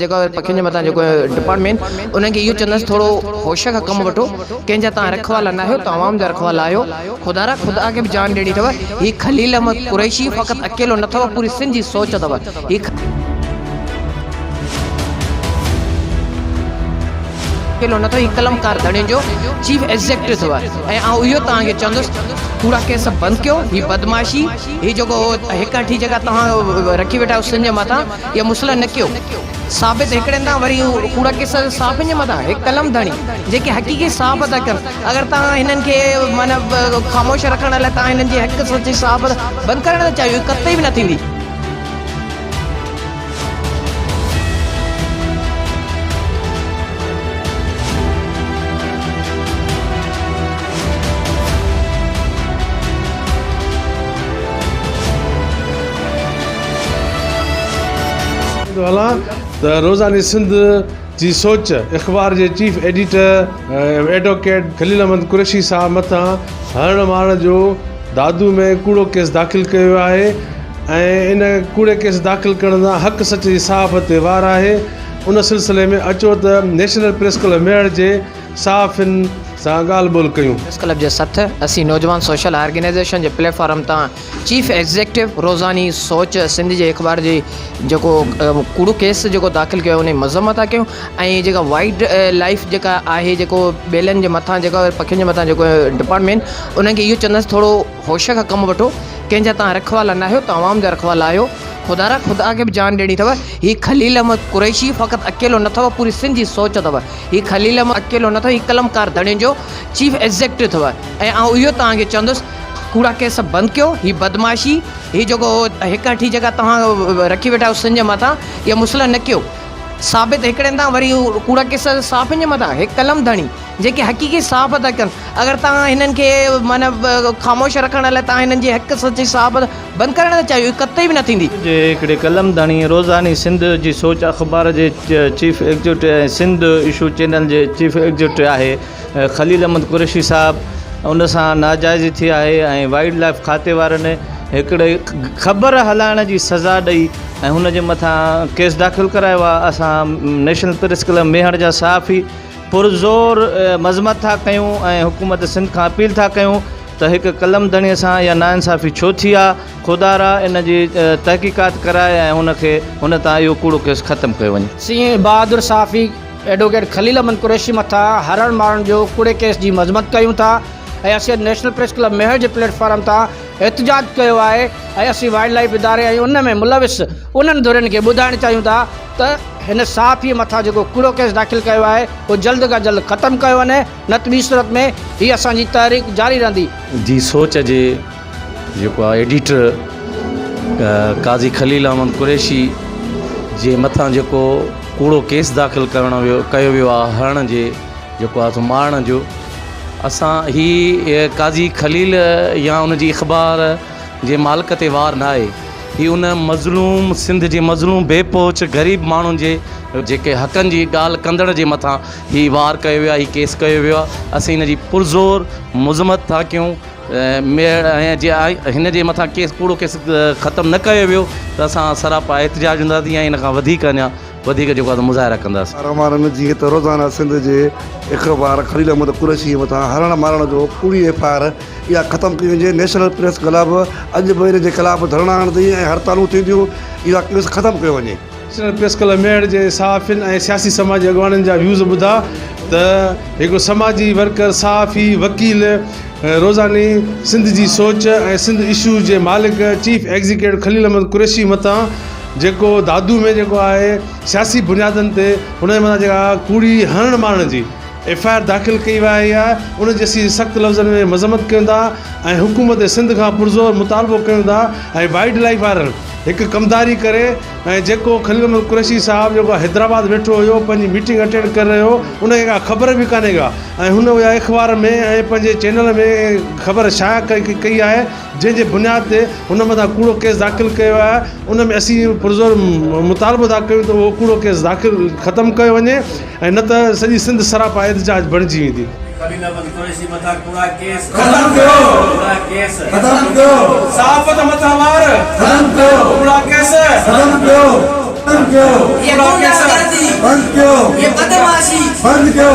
جيڪو پکين جي مٿان جيڪو ڊپارٽمينٽ انهن کي اهو چوندس ٿورو هوش کان ڪم وٺو ڪنهن جا توهان رکوالا ناهيو توهان عوام جا رکوالا آهيو خدارا خدا کي به جان ڏيڻي اٿو هي خليل احمد قريشي فقط اڪيلو نه اٿو پوري سنڌ جي سوچ اٿو هي اڪيلو نه اٿو هي قلمڪار ڌڻين جو چيف ايگزيڪٽو اٿو ۽ آئون اهو توهان کي چوندس ڪوڙا ڪيس بند ڪيو هي بدمعاشي هي جيڪو هڪ هٺي جيڪا توهان رکي ويٺا آهيو سنڌ جي مٿان اها مسلح نه ڪيو. ثابت هڪڙن تان وري ڪوڙا ڪيس صحافين جي مٿان هڪ قلم ڌڻي جيڪي حقيقي صحافت ٿا ڪن اگر توهان هنن کي معنيٰ خاموش رکڻ لاء توهان هنن جي حق سچي صحافت بند ڪرڻ ٿا چاهيو اهو قطعي به نه ٿيندي. ٿو هلان ته روزاني سنڌ جي سوچ اخبار جي chief editor advocate Khalil Ahmed Qureshi صاحب مٿان هڻڻ مارڻ جو دادو ۾ ڪوڙو ڪيس داخل ڪيو ويو آهي ۽ ان ڪوڙي ڪيس داخل ڪرڻ سان حق سچ جي صحافت تي وار آهي ان سلسلي ۾ اچو ته نيشنل پريس ڪلب ميهڙ جي صحافين سان ڳالهه ٻولهه ڪيون. پريس ڪلب جي سٿ اسين نوجوان سوشل آرگنائيزيشن جي پليٽ فارم تان چيف ايگزيڪٽو روزاني سوچ سنڌ جي اخبار جي جيڪو ڪوڙو ڪيس جيڪو داخل ڪيو ان جي مذمت ٿا ڪيون ۽ جيڪا وائلڊ لائف جيڪا آهي جيڪو ٻيلن جي مٿان جيڪو پکين جي مٿان جيڪو ڊپارٽمينٽ انهن کي اهو چوندس ٿورو هوش کان ڪم وٺو ڪنهن جا توهان رکوالا ناهيو توهان عوام جا رکوالا آهيو خدارا خدا کي به جان ڏيڻي اٿو هي خليل احمد قريشي فقط اڪيلو نه اٿو پوري سنڌ جي سوچ اٿو هي خليل احمد اڪيلو نه اٿو هي قلمڪار ڌڻين جو چيف ايگزيڪٽو اٿو ۽ آئون اهو توهان کي چوندس ڪوڙا ڪيس بند ڪيو هي بدمعاشي هي جيڪو هڪ هٺي جيڪا توهان رکي ويٺا آهيو سنڌ جي مٿان اها مسلح نه ڪيو ثابت هڪڙن تان وري ڪوڙا ڪيس صحافين جي مٿان هڪ قلم ڌڻي جيڪي حقيقي صحافت ٿا ڪن اگر توهان هنن کي معنيٰ خاموش رکڻ لاء توهان هنن جي حق سچي صحافت بند ڪرڻ ٿا چاهيو اهو قطعي به نه ٿيندي. جي هڪڙي قلم ڌڻي روزاني سنڌ جي سوچ اخبار جي chief executive ۽ Sindh issue channel جي چيف ايگزيڪٽو آهي خليل احمد قريشي صاحب ان سان ناجائزي ٿي آهي ۽ وائلڊ لائف کاتي وارن هڪڙي خبر هلائڻ جي سزا ڏئي ۽ هن جي مٿان ڪيس داخل ڪرايو آهي اسان نيشنل پريس ڪلب ميهڙ جا صحافي پرزور مذمت ٿا ڪيون ۽ حڪومت سنڌ کان اپيل ٿا ڪيون ته هڪ قلم ڌڻي سان اها ناانصافي ڇو ٿي آ خدارا ان جي تحقيقات ڪرائي ۽ هن کي هن تان اهو ڪوڙو ڪيس ختم ڪيو وڃي. سين بهادر صحافي ايڊووڪيٽ خليل احمد قريشي مٿان هرڻ مارڻ جو ڪوڙي ڪيس جي مذمت ڪيون ٿا ۽ اسين نيشنل پريس ڪلب ميهڙ جي پليٽ فارم تان احتجاج ڪيو آهي ۽ اسين وائلڊ لائيف اداري ۽ ان ۾ ملوث انهن ڌرين کي ٻڌائڻ چاهيون ٿا ته هن صحافي مٿان جيڪو ڪوڙو ڪيس داخل ڪيو آهي اهو جلد کان جلد ختم ڪيو وڃي نه ته ٻي صورت ۾ هي اسان جي تحريڪ جاري رهندي. جي سوچ جي جيڪو آهي ايڊيٽر قاضي خليل احمد قريشي جي مٿان جيڪو ڪوڙو ڪيس داخل ڪرڻ ويو ڪيو ويو آهي هڻڻ جي جيڪو آهي سو مارڻ جو اسان هي قاضي خليل يا ان جي اخبار جي مالڪ تي وار نه آهي هي ان مظلوم سنڌ جي مظلوم بي پهچ غريب ماڻهن جي جيڪي حقن جي ڳالهه ڪندڙ جي مٿان هي وار ڪيو ويو آهي هي ڪيس ڪيو ويو آهي اسين هن جي پرزور مذمت ٿا ڪيون ميهڙ ۽ جي هن جي مٿان ڪيس ڪوڙو ڪيس ختم نه ڪيو ويو ته اسان سراپا احتجاج هونداسين ۽ ان کان وڌيڪ اڃا وڌيڪ جيڪو آهي سو مظاهرا ڪنداسين. هر مارن جيئن ته روزانه سنڌ جي اخبار خليل احمد قريشي مٿان هرڻ مارڻ جو ڪوڙي ايف I R اها ختم ڪئي وڃي، نيشنل پريس ڪلب اڄ به ان جي خلاف ڌرڻا هڻندي ۽ هڙتالون ٿينديون، اها ڪيس ختم ڪيو وڃي. نيشنل پريس ڪلب ميهڙ جي صحافين ۽ سياسي سماجي اڳواڻن جا ويوز ٻڌا ته هڪ سماجي ورڪر، صحافي، وڪيل، روزاني سنڌ جي سوچ ۽ سنڌ اشوز جي مالڪ چيف ايگزيڪيوٽو خليل احمد قريشي مٿان جيڪو دادو ۾ جيڪو آهي سياسي بنيادن تي هن جي مٿان جيڪا ڪوڙي هڻڻ مارڻ جي ايف I R داخل ڪئي وئي آهي ان جي اسين سخت لفظن ۾ مذمت ڪيون ٿا ۽ حڪومت سنڌ کان پرزور مطالبو ڪيون ٿا ۽ وائلڊ لائيف وارن هڪ ڪمداري ڪري ۽ جيڪو خليل احمد قريشي صاحب جيڪو حيدرآباد ويٺو هيو پنهنجي ميٽنگ اٽينڊ ڪري رهيو ان کي ڪا خبر به ڪانهي ڪا ۽ هن اها اخبار ۾ ۽ پنهنجي چينل ۾ خبر شايع ڪئي آهي جنهن جي بنياد تي هن مٿان ڪوڙو ڪيس داخل ڪيو ويو آهي ان ۾ اسين پرزور مطالبو ٿا ڪيون ته اهو ڪوڙو ڪيس داخل ختم ڪيو وڃي ۽ نه ته سڄي سنڌ سراپا احتجاج بڻجي ويندي. خليل احمد قريشي مٿان ڪوڙا ڪيس ختم ڪيو ڪوڙا ڪيس ختم ڪيو صحافت مٿان وار ختم ڪيو ڪوڙا ڪيس ختم ڪيو. بند ڪيو. هي غنڊا گردي بند ڪيو. هي بدمعاشي بند ڪيو.